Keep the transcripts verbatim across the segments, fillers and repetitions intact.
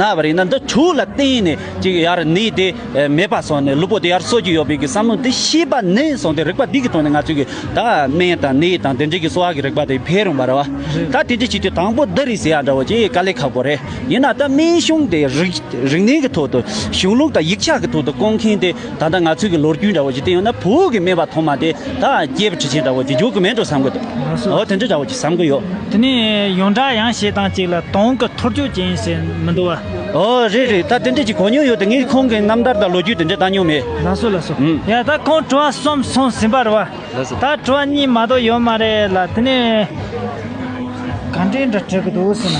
ན་བ་རེད་ན། འདི་དྲུག་ལ་བརྟེན་ནས་ཅིག་ཡར་ནད་དེ་མེད་པ་སོང་ནས་ལུས་པོ་དེ་ཡར་གསོ་རྒྱུ་ཡོད་པའི་གི་བསམ་བློ་འདི་ཤེས་པ་ནས་སོང་སྟེ། རིག་པ་འདི་གི་ཐོག་ནས་ང་ཚོས་གི་ད་སྨན་དང་ནད་དང་དེ་འདྲའི་གི་གསོ་བ་གི་རིག་པ་དེ་འཕེལ་རུང་བ་རེད་བ། ད་དེ་འདྲ་བྱེད་དུས་དང་པོ་འདི་རེད་ཟེར་ཡ་འདྲ་བོ་ཅིག་དཀའ་ལས་ཁག་པོ་རེད། ཡིན་ན་ད་སྨན་གཞུང་དེ་རིག་རིག་གནས་ཀྱི་ཐོག་ཏུ་གཞུང་ལུགས་དང་ཡིག་ཆ་གི་ཐོག་ཏུ་བསྐོང་མཁན་དེ་ད་ལྟ་ང་ཚོས་གི་ལོ་རྒྱུས་འདྲ་བོ་ཅིག་བལྟས་ཡོང་ན། བོད་ཀྱི་སྨན་པ་ཐོག་མ་དེ་ད་སྐྱེས་བུ་ཁྲི་ཆེན་འདྲ་བོ་ཅིག་འཇུག་གི་མེད་འགྲོ་བསམ་གི་འདུག་ལགས་སོ། འོ་དེ་འདྲ་འདྲ་བོ་ཅིག་བསམ་གི་ཡོད། དེ་ནས་ཡོངས་གྲགས་ཡང་བཤད་སྟངས་གཅིག་ལ་དོན་གྱི་ཐོར་ཅོག་ཅན་ཟེར་མི་འདུག་བ། ཨོ་རེད་རེད། ད་དེ་འདྲ་ཅིག་གོ་མྱོང་ཡོད་དེ། ངས་ཁོང་གི་རྣམ་ཐར་དང་ལོ་རྒྱུས་དེ་འདྲ་བལྟ་མྱོང་མེད། ལགས་སོ་ལགས་སོ། ཨུམ། ཡ་ད་ཁོང་དྲི་བ་གསུམ་སོང་ཟིན་པ་རེད་བ། ལགས་སོ། ད་དྲི་བ་གཉིས་མ་གཏོགས་ཡོད་མ་རེད་ལ། དེ་ནས་ག་འདྲའི་འདྲ་དྲི་གི་འདུག་ཟེར་ན།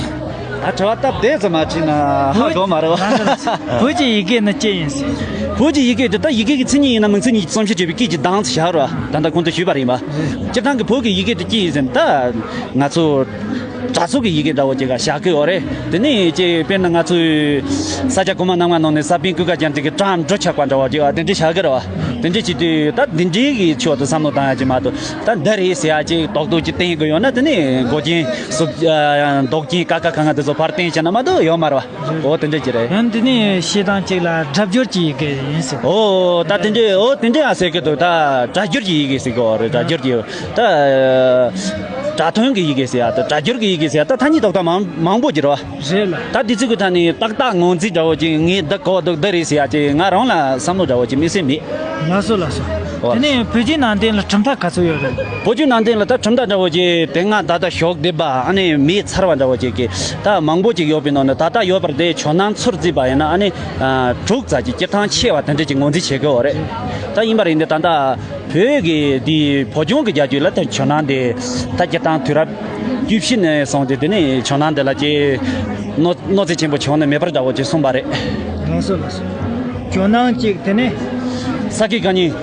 ད་དྲི་བ་སྟབས་བདེ་ཙམ་མ་དྲིས་ན་ཧ་གོ་མ་རེད་བ། བོད་ཀྱི་ཡི་གེ་ནི་ཅི་ཡིན་ཟེར། བོད་ཀྱི་ཡི་གེ་དེ་ད་ཡི་གེ་གི་མཚན་ཉིད་ཡིན་ན་མིང་ཚིག་གཉིས་ཀྱི་རྩོམ་གཞི་བྱས་པའི་སྐད་ཀྱི་གདངས་སུ་བཞག་རོགས། ད་ལྟ་གོང་དུ་ཞུས་པ་རེད་ཡིན་པ། སྤྱིར་བཏང་གི་བོད་ཀྱི་ཡི་གེ་དེ་ཅི་ཡིན་ཟེར་ན། ད་ང་ཚོ་དྲ་ཚོགས་ཀྱི་ཡི་གེ་འདྲ་བོ་ཅིག་ག་བཞག་གི་ཡོད་རེད། དེ་ནས་ཅིག་དཔེར་ན་ང་ཚོའི་ས་སྐྱ་གོང་མ་རྣམ་ལྔ་ནང་ནས་ས་པཎ་ཀུན་དགའ་རྒྱ་མཚོ་གི་བྲམ་འགྲོ་ཆགས་པ་འདྲ་བོ་ཅིག་དེ་འདྲ་བཞག་གི་རེད་བ། དེ་འདྲ་བྱེད་དུས་ད་འདི་འདྲའི་གི་ཕྱོགས་དུ་བསམ་བློ་བཏང་ཡ་ཅིག་མ་གཏོགས། ད་འདི་རེད་ཟེར་ཡ་ཅིག་རྡོག་རྡོག་ཅིག་བསྟན་གི་ཡོད་ན། དེ་ནས་མགོ་རྒྱན་སུབ་མདོག་རྒྱན་ཀ་ཁ་ག་ང་དེ་ཚོ་ཕར་བསྟན་བྱས་ན་མ་གཏོགས་ཡོད་མ་རེད་བ། འོ་དེ་འདྲ་ཅིག་རེད། ཡང་འདི་ནས་བཤད་སྟངས་གཅིག་ལ་སྒྲ་སྦྱོར་གྱི་ཡི་གེ་ཡིན་ཟེར། ཨོ་ད་དེ་འདྲ། ཨོ་དེ་འདྲ་ཡང་ཟེར་གི་འདུག་ད་སྒྲ་སྦྱོར་གྱི་ཡི་གེ་ཟེར་གི་ཡོད་རེད། སྒྲ་སྦྱོར་གྱི། ད་སྒྲ་དོན་གྱི་ཡི་གེ་ཟེར་ཡ་ད་སྒྲ་སྦྱོར་གྱི་ཡི་གེ་ཟེར་ཡ་ད་ཐ་སྙད་རྡོག་རྡོག་མང་མང་པོ་ཅིག་རེད་བ། རེད་ལ། ད་འདི་ཚོ་གི་ཐད་ནས་ཏག་ཏག་ངོས་འཛིན་འདྲ་བོ་ཅིག་ངས་འདི་གོ་འདུག་འདི་རེད་ཟེར་ཡ་ཅིག་ང་རང་ལ་བསམ་བློ་འདྲ་བོ་ཅིག་དམིགས་བསལ་མེད། ལགས་སོ་ལགས་སོ། ཨོ། དེ་ནས་བོད་བརྒྱུད་ནང་བསྟན་ལ་གྲུབ་མཐའ་ག་ཚོད་ཡོད་རེད། བོད་བརྒྱུད་ནང་བསྟན་ལ་ད་གྲུབ་མཐའ་འདྲ་བོ་ཅིག་དེ་སྔ་ད་ལྟ་ཞོགས་བསྡད་པ་ཨ་ནི་མེད་ཚར་བ་འདྲ་བོ་ཅིག་གི་ད་མང་པོ་ཅིག་ཡོད་པའི་ནང་ནས། ད་ལྟ་ཡོད་པར་དེ་ཇོ་ནང་ཚུར་བརྩིས་པ་ཡིན་ན་ཨ་ནི་ཨ་དྲུག་ཙམ་ཅིག་སྤྱིར་བཏང་ཆེ་བ་དེ་འདྲ་ཅིག་ངོས་འཛིན་བྱེད་དགོས་རེད། ད་ཡིན་པ་རེད་འདི་ད་ལྟ་བོད་ཀྱི་འདི་བོད་ལྗོངས་ཀྱི་རྒྱལ་རྒྱུད་ལ་ད་ཇོ་ནང་དེ་ད་སྤྱིར་བཏང་དུས་རབས་བཅུ་བཞི་ནས་བཟུང་སྟེ་དེ་ནས་ཇོ་ནང་དེ་ལ་ཅིག་གནོད་གནོད་འཚེ་ཆེན་པོ་བྱུང་ནས་མེད་པར་འདྲ་བོ་ཅིག་གསུངས་པ་རེད། ལགས་སོ་ལགས་སོ། ཇོ་ནང་གཅིག་དེ་ནས། ས་དགེ་བཀའ་རྙིང་།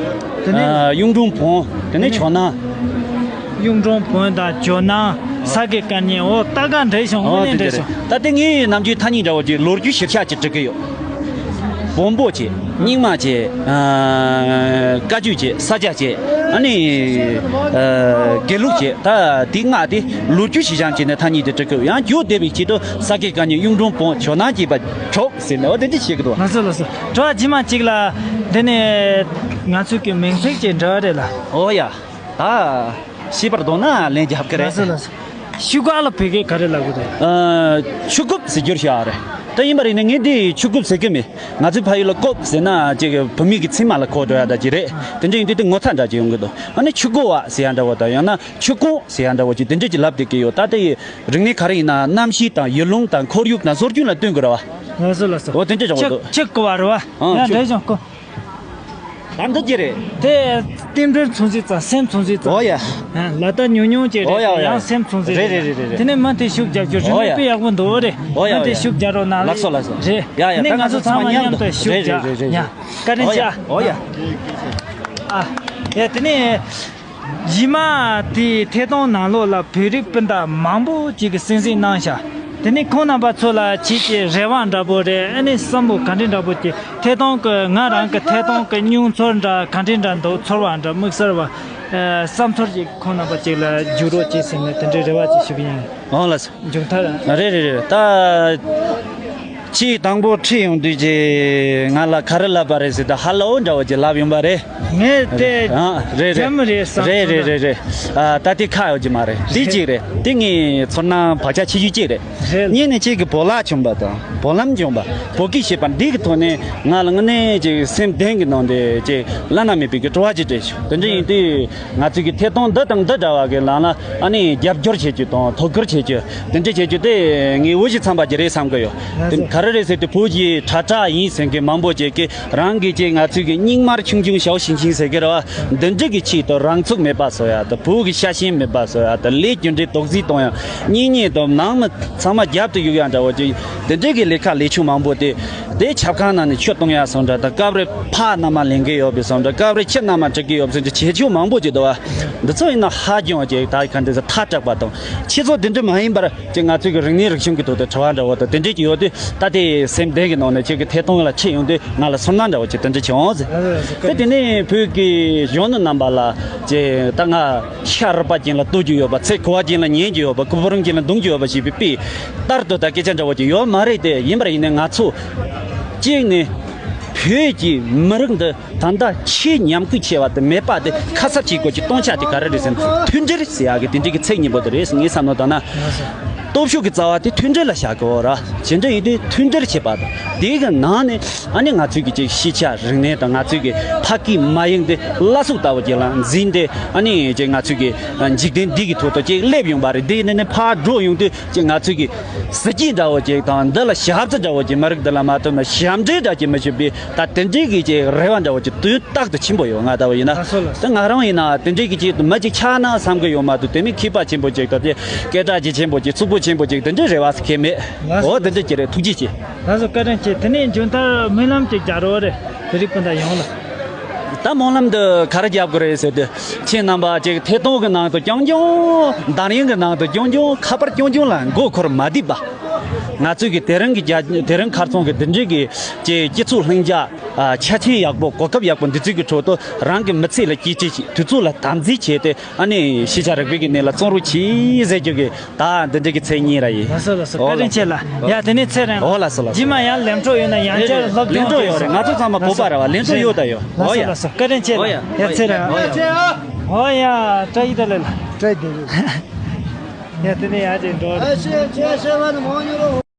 དེ་ནས། ཨ་གཡུང་དྲུང་བོན། དེ་ནས་ཇོ་ནང་། གཡུང་དྲུང་བོན་དང་ཇོ་ནང་། ས་དགེ་བཀའ་རྙིང་། འོ་ད་ག་འདྲ་བྱུང་། དངོས་གནས་འདྲ་བྱུང་། ད་དེ་ངའི་ནམ་རྒྱུན་ཐ་སྙད་འདྲ་བོ་ཅིག་ལོ་རྒྱུས་ཞིབ་ཆ་ཅིག་འབྲི་གི་ཡོད། བོན་པོ་བྱས། རྙིང་མ་བྱས། ཨ་བཀའ་བརྒྱུད་བྱས། ས་སྐྱ་བྱས། ཨ་ནི་ཨ་དགེ་ལུགས་བྱས། ད་དེ་ལྔ་དེ་ལོ་རྒྱུས་ཞིབ་ཆ་བྱས་ནས་ཐ་སྙད་དེ་འབྲི་གི་ཡོད། ཡང་རྒྱུད་སྡེ་བའི་ཆེད་དུ་ས་དགེ་བཀའ་རྙིང་། གཡུང་དྲུང་བོན། ཇོ་ནང་བཅས་པ་དྲུག་ཟེར་ནས་འོ་དེ་འདྲ་བཤད་གི་འདུག་ལགས་སོ་ལགས་སོ། དྲི་བ་རྗེས་མ་གཅིག་ལ། འདི་ནས་ང་ཚོའི་གི་མིང་ཚིག་ཅིག་འབྲི་བ་རེད་ལ། ཨོ་ཡ། ད་ཤེས་པར་འདུག་ན་ལན་རྒྱབ་གི་རེད། ལགས་སོ་ལགས་སོ། ཤུ་གུ་ལ་བོད་སྐད་ག་རེ་ལབ་གི་རེད། ཨ་ཆུ་ཀོབ་ཟེར་རྒྱུར་བྱ་བ་རེད། ད་ཡིན་པ་རེད་ན་ངས་འདི་ཆུ་ཀོབ་ཟེར་གི་མེད། ང་ཚོའི་ཕ་ཡུལ་ལ་ཀོབ་ཟེར་ན་ཅིག་བུད་མེད་ཀྱི་མཚན་མ་ལ་གོ་འགྲོ་ཡ་འདྲ་ཅིག་རེད། དེ་འདྲ་ཡིན་དུས་དེ་ངོ་ཚ་འདྲ་ཅིག་ཡོང་གི་འདུག་ཨ་ནི་ཆུ་ཀོ་བ་ཟེར་ཡ་འདྲ་བོ་དང་། ཡང་ན་ཆུ་ཀོང་ཟེར་ཡ་འདྲ་བོ་ཅིག་དེ་འདྲ་ཅིག་ལབ་བསྡད་ཀྱི་ཡོད། ད་དེ་ཡི་རིག་གནས་ག་རེ་ཡིན་ན་གནམ་གཤིས་དང་ཡུལ་ལུང་དང་ཁོར་ཡུག་དང་སྲོལ་རྒྱུན་ལ་བསྟུན་དགོས་རེད་བ། ལགས་སོ་ལགས་སོ། འོ་དེ་འདྲ་འདྲ་བོ་འདུག་ཆུ་ཀོ་བ་རེད་བ། ཨང་། ཡང་ཆུ་འདྲ་ཅིག་ཡོང་ཀོ། ད་འདི་ཅི་རེད། དེ་རྟེན་འབྲེལ་མཚོན་བྱེད་ཙམ། སེམས་མཚོན་བྱེད་ཙམ། ཨོ་ཡ། ལ་ད་ཉུང་ཉུང་ཅིག་རེད། ཨོ་ཡ་ཨོ་ཡ། ཡང་སེམས་མཚོན་བྱེད་རེད། རེད་རེད་རེད་རེད། དེ་ནས་མི་དེ་ཤུགས་རྒྱབ་རྒྱུ། རིན་ཨོ་ཡ། མེད་པའི་ཡག་པོ་འདུག་རེད། ཨོ་ཡ་མི་ཨོ་དེ་ཡ། ཤུགས་རྒྱག་རོགས་གནང་། ལགས་སོ་ལགས་སོ། རེད། ཡ་ཡ། དེ་ནས་ད་ང་ཚོ་ཚང་མ་མཉམ་དུ་ཤུགས་རྒྱག་རེད་རེད་རེད། ཡ། བཀའ་དྲིན་ཆེ། ཨོ་ཡ། ཨ། ཡ་དེ་ནས། རྗེས་མ་དེའི་ཐད་གཏོང་ནང་ལོགས་ལ་བོད་རིགས་སྤུན་ཟླ་མང་པོ་ཅིག་གིས་གསན་གཟིགས་གནང་ཤག་དེ་ནས་ཁོང་རྣམ་པ་ཚོ་ལ་ཁྱེད་ཀྱི་རེ་བ་འདྲ་པོ་རེད། ཨ་ནི་བསམ་བློ་ག་འདྲ་འདྲ་པོ་ཅིག་ཐད་གཏོང་གི་ང་རང་གི་ཐད་གཏོང་གི་མྱོང་ཚོར་འདྲ་ག་འདྲ་འདྲ་འདུག་ཚོར་བ་འདྲ་དམིགས་བསལ་བ་ཨ་བསམ་ཚོར་ཅིག་ཁོང་རྣམ་པ་ཅིག་ལ་བརྗོད་རོགས་གྱིས་ཟེར་ནས་དེ་འདྲའི་རེ་བ་ཅིག་ཞུ་གི་ཡིན། ཨོ་ལགས་སོ། མཇུག་མཐར། རེད་རེད་རེད། ད་ཕྱིས་དང་པོ་ཁྲིད་ཡོང་དུས་ཀྱི་ང་ལ་ག་རེ་ལབ་པ་རེད་ཟེར་ད་ཧ་ལོ་འདྲ་བོ་ཅིག་ལབ་ཡོང་པ་རེད། ངས་དེ་ཨ་རེད་རེད། བྱ་མི་རེད་བསམ། རེད་རེད་རེད་རེད། ཨ་ད་དེ་ཁག་ཡོད་ཀྱི་མ་རེད། དེ་གཅིག་རེད། དེ་ངའི་ཚོར་སྣང་བག་ཆགས་ཆེ་ཤོས་གཅིག་རེད། རེད། གཉིས་ནས་ཁྱེད་ཀྱི་བོད་ལྭ་གྱོན་པ་དང་བོད་ལྭ་གྱོན་པ། བོད་སྐད་བཤད་པ་འདི་གི་ཐོག་ནས་ང་ལ་དངོས་གནས་ཅིག་སེམས་གཏིང་གི་ནང་དེ་ཅིག་བླ་ན་མེད་པའི་གི་སྤྲོ་བ་ཅིག་སྤྲད་བྱུང་། དེ་འདྲ་ཡིན་དུས་ང་ཚོས་ཀྱི་ཐད་གཏོང་འདི་དང་འདི་འདྲ་བ་གི་ནང་ལ་ཨ་ནི་རྒྱབ་སྐྱོར་བྱེད་རྒྱུ་དང་དོ་ཁུར་བྱེད་རྒྱུ་དེ་འདྲ་བྱེད་རྒྱུ་དེ་ངའི་དབུ་བཞུགས་ཚང་པ་ཅིག་རེད་བསམ་གི་ཡོད། དེ་ག་རེ་རེད་ཟེར་དུས་བོད་ཀྱི་དྲ་གྲགས་ཡིན་ཟེར་མཁན་མང་པོ་ཅིག་གིས་རང་གི་ཅིག་ང་ཚོས་ཀྱི་རྙིང་མར་ཆུང་ཆུང་ཞའོ་ཞིང་ཞིང་ཟེར་གི་རེད་བ། འདི་འདྲ་གི་ཆེད་དུ་རང་ཚུགས་མེད་པ་བཟོ་ཡ་དང་བོད་ཀྱི་ཤ་ཞེན་མེད་པ་བཟོ་ཡ་དང་ལས་རྒྱུ་འབྲས་རྡོག་རྫིས་གཏོང་ཡ། གཉེན་ཉེ་དང་ནང་མི་ཚང་མ་རྒྱབ་ཏུ་གཡུག་ཡ་འདྲ་བོ་ཅིག་འདི་འདྲ་གི་ལས་ཀ་ལས་ཆུང་མང་པོ་དེ་ དེ་ཆབ་ཁང་ནང་ནས་ཆུ་གཏོང་ཡག་བཟོ་འདྲ་དང་། སྐབས་རེ་ཕག་མནའ་མ་ལེན་གི་ཡོད་པའི་བཟོ་འདྲ། སྐབས་རེ་ཁྱི་མནའ་མ་སྒྲིག་གི་ཡོད་པའི་བཟོ་འདྲ། བྱེད་ཕྱོགས་མང་པོ་ཅིག་འདུག་བ། འདི་ཚོ་ཡིན་ན་ཧ་གྱོང་ཅིག་ད་ག་འདྲ་ཟེར་ཐག་དྲག་པ་དང་། ཁྱེད་ཚོ་དེ་འདྲ་མ་ཡིན་པར་ཅིག་ང་ཚོའི་གི་རིག་གནས་རིག་གཞུང་གི་ཐོག་ཏུ་དྲི་བ་འདྲ་བོ་དང་དེ་འདྲས་ཅིག་ཡོད་དུས། ད་དེ་སེམས་གཏིང་གི་ནང་ནས་ཁྱེད་ཀྱི་ཐད་གཏོང་ལ་ཁྲིད་ཡོང་དུས་ང་ལ་སུན་སྣང་འདྲ་བོ་ཅིག་དེ་འདྲ་བྱུང་ཟེར། དེ་དེ་ནས་བོད་ཀྱི་གཞོན་ནུ་རྣམ་པ་ལ་ཅིག་ད་ང་ཤ་རུས་པ་ཅན་ལ་གཏུག་རྒྱུ་ཡོད་པ། ཚེ་འཁོར་བ་ཅན་ལ་ཉན་རྒྱུ་ཡོད་པ། སྐུ་ཕོ་བྲང་ཅན་ལ་འདུང་རྒྱུ་ཡོད་པ་ཞེས་པའི་དཔེ་ལྟར་དུ་ད་སྐད་ཆ་འདྲ་བོ་ཅིག་ཡོད་མ་རེད་དེ། ཡིན་པར་ཡིན་ནའི་ང་ཚོ་གཅིག་ནས་བོད་ཀྱི་མི་རིགས་འདི་ད་ལྟ་ཆེས་ཉམས་རྒུད་ཆེ་བ་དེ་མེད་པ་དེ་ཁ་གསབ་བྱེད་དགོས་ཀྱི་སྟོང་ཆ་དེ་ག་རེ་རེད་ཟེར་ན། མཐུན་སྒྲིལ་ཟེར་ཡག་གི་དེ་འདྲའི་གི་ཚིག་གཉིས་པོ་དེ་རེད་ཟེར་ངས་བསམ་བློ་བཏང་ན། སྟོབས་ཤུགས་ཀྱི་རྩ་བ་དེ་མཐུན་སྒྲིལ་ལ་བཞག་དགོས་ར། ཇི་འདྲ་ཡིན་དུས་མཐུན་སྒྲིལ་བྱེད་པ་དང་། དེའི་གི་ནང་ནས་ཨ་ནི་ང་ཚོའི་གི་ཅིག་ཤེས་བྱ་རིག་གནས་དང་། ང་ཚོའི་གི་ཕ་སྐད་མ་ཡིག་འདི་བླ་སྲོག་ལྟ་བུ་ཅིག་ལ་འཛིན་ཏེ། ཨ་ནི་ཅིག་ང་ཚོའི་གི་འཇིག་རྟེན་འདི་གི་ཐོག་ཏུ་ཅིག་སླེབས་ཡོང་བ་རེད། དེ་ནས་ནི་ཕར་འགྲོ་ཡོང་དུས་ཅིག་ང་ཚོའི་གི་གཟི་བརྗིད་འདྲ་བོ་ཅིག་དང་། འདི་ལ་ཞབས་ཕྱི་འདྲ་བོ་ཅིག་མི་རིགས་འདི་ལ་མ་ཐོབ་ན་ཞབས་འདྲེན་འདྲ་ཅིག་མི་བྱེད་པའི་ད་དེ་འདྲའི་གི་ཅིག་རེ་བ་འདྲ་བོ་ཅིག་དུས་རྟག་ཏུ་ཆེན་པོ་ཡོད། ང་ལྟ་བུ་ཡིན་ན། ལགས་སོ་ལགས་སོ། ད་ང་རང་ཡིན་ན་དེ་འདྲའི་གི་ཅིག་མི་ཅིག་ཆགས་ན་བསམ་གི་ཡོད་མ་གཏོགས། དེ་མིན་མཁས་པ་ཆེན་པོ་ཅིག་དང་དེ་སྐད་གྲགས་ཅིག་ཆེན་པོ་ཅིག་ཕྱུག་པོ་ཆེན་པོ་ཅིག་དེ་འདྲའི་རེ་བ་ཟེར་མཁན་མེད། ལགས་སོ། འོ་དེ་འདྲ་ཅིག་རེད། ཐུགས་རྗེ་ཆེ། ལགས་སོ། བཀའ་དྲིན་ཆེ། དེ་ནས་མཇུག་མཐར་སྨོན་ལམ་ཅིག་རྒྱག་རོགས་རེད། བོད་རིགས་སྤུན་ཟླ་ཡོངས་ལ། ད་སྨོན་ལམ་འདི་ག་རེ་རྒྱབ་དགོས་རེད་ཟེར་དུས། ཁྱེད་རྣམ་པ་ཅིག་ཐད་གཏོང་གི་ནང་དུ་རྐྱང་རྐྱང་། འདར་ཡིན་གི་ནང་དུ་རྐྱང་རྐྱང་། ཁ་པར་རྐྱང་རྐྱང་ལ་མགོ་འཁོར་མ་བསྡད་པ། ང་ཚོས་ཀྱི་དེ་རིང་གི་རྒྱ་དེ་རིང་ཁ་རྩང་གི་འདི་འདྲའི་གི་ཅིག་སྤྱི་ཚོགས་ལྷིང་འཇགས། ཨ། ཆ་རྐྱེན་ཡག་པོ། གོ་སྐབས་ཡག་པོ་འདི་ཚོའི་གི་ཁྲོད་དུ་རང་གི་མི་ཚེ་ལ་སྐྱིད་སྐྱིད་བྱེད། དུས་ཚོད་ལ་དམ་འཛིན་བྱས་ཏེ། ཨ་ནི་ཤེས་བྱ་རིག་པའི་གི་གནས་ལ་བརྩོན་རོགས་གྱིས་ཟེར་རྒྱུ་གི་ད་འདི་འདྲའི་གི་ཚིག་གཉིས་ར་ཡིན། ལགས་སོ་ལགས་སོ། ཨོ་བཀའ་དྲིན་ཆེ་ལགས། ཡ་དེ་ནས་ཚེ་རིང་། ཨོ་ལགས་སོ་ལགས་སོ། རྗེས་མ་ཡང་ལས་འཕྲོ་ཡོད་ན་ཡང་བསྐྱར་སློབ་ལས་སྦྱོང་འཕྲོ་ཡོད་རེད། ང་ཚོ་ཚང་མ་བོད་པ་རེད་བ། ལས་འཕྲོ་ཡོད་ད་ཡོད། ལགས་ཨོ་སོ་ཡ། ལགས་སོ། བཀའ་དྲིན་ཆེ་ཨོ་ལགས། ཡ། ཡ་ཚེ་རིང་། ཨོ་ཡ། ཨོ་ཡ། བཀྲ་ཤིས་བདེ་ལེགས་ལགས། བཀྲ་ཤིས་བདེ་ལེགས། ཡ་དེ་ནས་ཡང་ཅིག་འགྲོ།